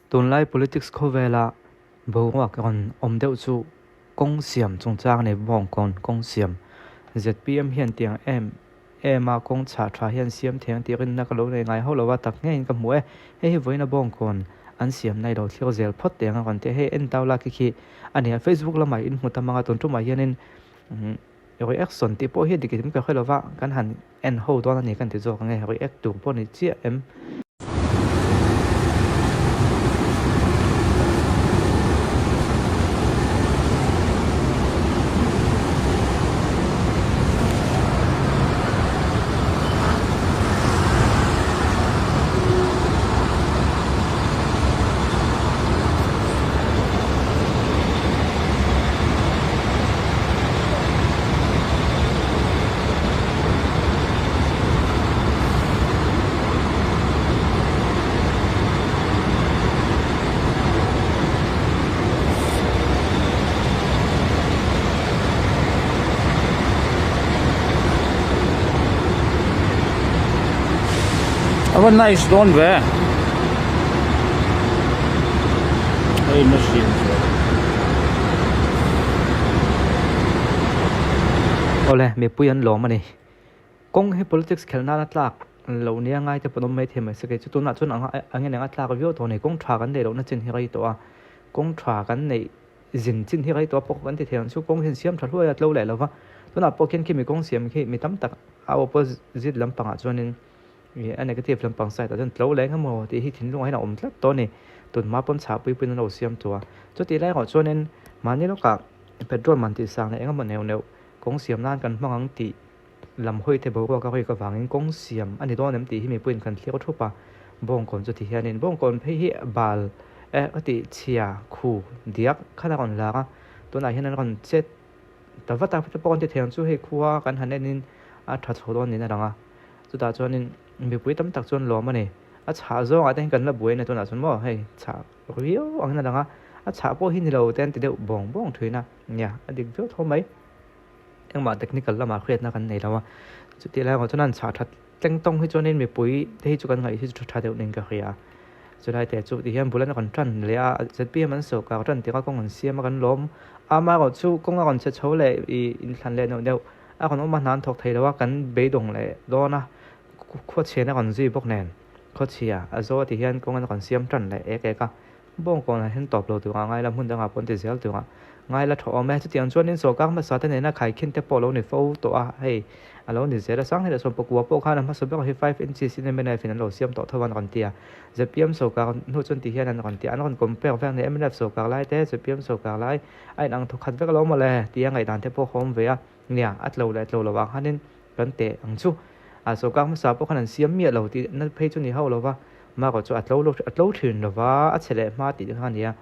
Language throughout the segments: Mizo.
Tunlai politics khawvela boruak rawn awm deuh chu kawng siam chungchang a ni Bawngkawn kawng siam. Zpm hian tiang em em a kawng chhah tha hian siam thei ang tih rinna ka lo nei ngai hauh lo a, tak ngeiin ka hmu e. Hei hi vawiina Bawngkawn an siamna i lo thlir zel phawt teh ang a rawn ti a, hei en tau lak hi khi a ni a, Facebook lamah in hmu tam ang a, tun tumah hianin reaction tih pawh hi a dik em ka hre lo va, kan han en ho dawn a ni kan ti zawk ang e, react tur pawh ni chiah em. A va nice dawn ve hei machine chu. Awle mipui an lawm a ni. Kawng hi politics khelh nana tlak loh nia ngai te pawh an awm maithei mai se kei chu tunah chuan ang eng eng a tlak viau tawh a ni. Kawng tha kan neih lohna chin hi rei tawh a, kawng tha kan neih zin chin hi rei tawh a pawh kan ti thei ang chu kawng hian siam tha hluai a tlo leh lo va. Tunah pawh khian khimi kawng siam khi mi tam tak a opposite lampangah chuanin ih a negative lampang side ah chuan tlo leh eng emaw tih hi thinlungah hian a awm tlat tawh a ni. Tunhma pawn chhahpui pawhin an lo siam tawh a, chutih lai erawh chuanin mahni lawkah petrol man tih sang leh eng emaw neuh neuh kawng siam nan kan hmang ang tih lam hawi te boruak a rik avangin kawng siam a ni dawn em tih hi mipuiin kan thlir thup a, Bawngkawn chu ti hianin Bawngkawn phei hi bal eh ka tih chhia khu diak khan a rawn lar a, tunah hian an rawn chet ta vat a, heta pawh kan ti thei ang chu hei khua kan han enin a tha chho dawn niin a lang a, chutah chuanin mipui tam tak chuan lawm a ni, a chhah zawngah te hian kan la buai a ni tunah chuan maw hei chhah riau angin a lang a, a chhah pawh hi ni lo te an ti deuh bawng bawng thin a, nia a dik viau tho mai. Engmah technical lamah hriatna kan nei lo a, chutih lai erawh chuan an chhah that tleng tawng hi chuanin mipui te hi chu kan ngaih hi chu tha deuh nen ka hria. Chulai te chu ti hian bul an rawn tan leh a, zpm an sawrkar tan tirh a kawng an siam a kan lawm a, amaherawh chu kawng a rawn chhe chho leh ih inthlan leh neuh neuh a rawn awm a, hna an thawk thei lo a, kan beidawng leh dawn a, khuachhian a rawn zui bawk nen khawchhia a zo a ti hian kawng an rawn siam tan leh ek ek a. Bawngkawnah hian tawp lo turah ngai la, hmun dangah pawh an ti zel turah ngai la thaw awm e. Chutiang chuanin sawrkar hmasa te nena khaikhin te pawh a lo ni fo tawh a, hei a lo ni zel a. Sanghnih leh sawmpakua pawh khan a hmasa ber hi 5 inches in mnf in an lo siam tawh tho an rawn ti a. Zpm sawrkar hnu chuan ti hian an rawn ti a, an rawn compare vel nia mnf sawrkar lai te zpm sawrkar lai a inang thawkhat vek alo mawle tia ngaihdan te pawh a awm ve a. Nia, a tlo leh tlo lo vang khanin kan teh ang chu. A sawrkar hmasa pawh khan an siam miah lo tih na phei chu ni hauh lo va, Mark-a chu a tlo lo a tlo thin lo va, a chhe leh hma tih kha a ni a.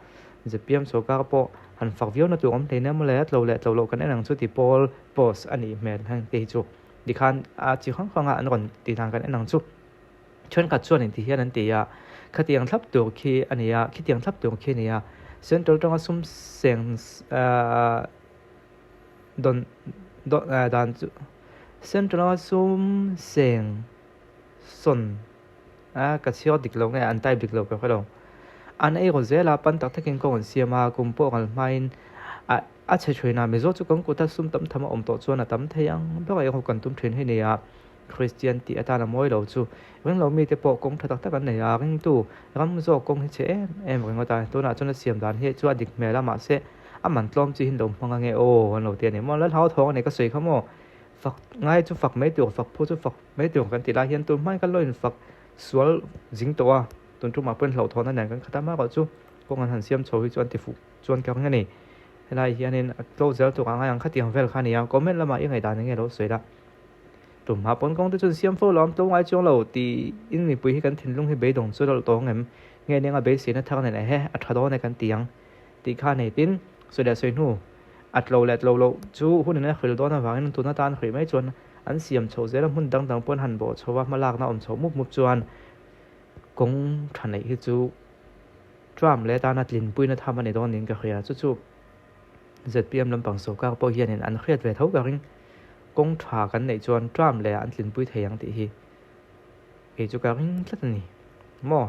Zpm sawrkar pawh han fak viau na tur awm hlei nen mawle, a tlo leh tlo loh kan en ang chu ti pawl post a nih hmel heng te hi chu tikhan a chi hrang hrang a an rawn tih dan kan en ang chu. Thenkhat chuan inti hian an ti a, khatiang thlap tur khi a ni a, khitiang thlap tur khi a ni a, Central tanga sum seng ahh dawn dawn dan chu Central a sum seng sawn a ka chhiar dik lo nge an type dik lo ka hre lo an ei rawh zel a pan tak takin kawng an siam a kum pawh ngal hmain a a chhe thin a Mizo chu kan kuta sum tam tham a awm tawh chuan a tam thei ang ber a erawh kan tum thin hi ni a Kristian tih atan a mawi lo chu ringlo mite pawh kawng tha tak tak an nei a ringtu ram zawk kawng hi chhe em em ringawt a tunah chuan a siam dan hi chu a dik hmel a mahse a man tlawm chi hi lo hmang ange aw an lo ti a ni maw Lalhau thawng a ni ka sawi kha maw fak ngai chu fak mai tur fak phu chu fak mai tur kan tih lai hian tun hmain kan lo infak sual zing tawh a tun tumah pawhin hlauhthawn a nen kan khat a amaherawh chu kawng an han siam chho hi chu an ti fuh chuan ka ring a ni helai hianin a tlo zel tur ang ang khatiang vel kha a ni a comment lamah i ngaihdan enge lo sawi la tumah pawn kawng te chuan siam fo lo am tlo ngai chuang lo tiin mipui hi kan thinlung hi beidawng chu lawlh tawng em nge nia beiseina thar nen ehe a tha dawn e kan ti ang. Tih kha nei tin, sawi leh sawi hnu, a tlo leh tlo loh chu hun in a hril dawn avangin tun atan hrih mai chuan an siam chhoh zel a, hmun dang dang pawn han bawh chho a, hmalakna awm chhoh mup mup chuan kawng tha neih hi chu Trump leh tana tlinpuina tham a ni dawn niin ka hria. Chu chu zpm lampang sawrkar pawh hianin an hriat ve tho ka ring. Kawng tha kan neih chuan Trump leh an tlinpui thei ang tih hi kei chu ka ring tlat a ni maw?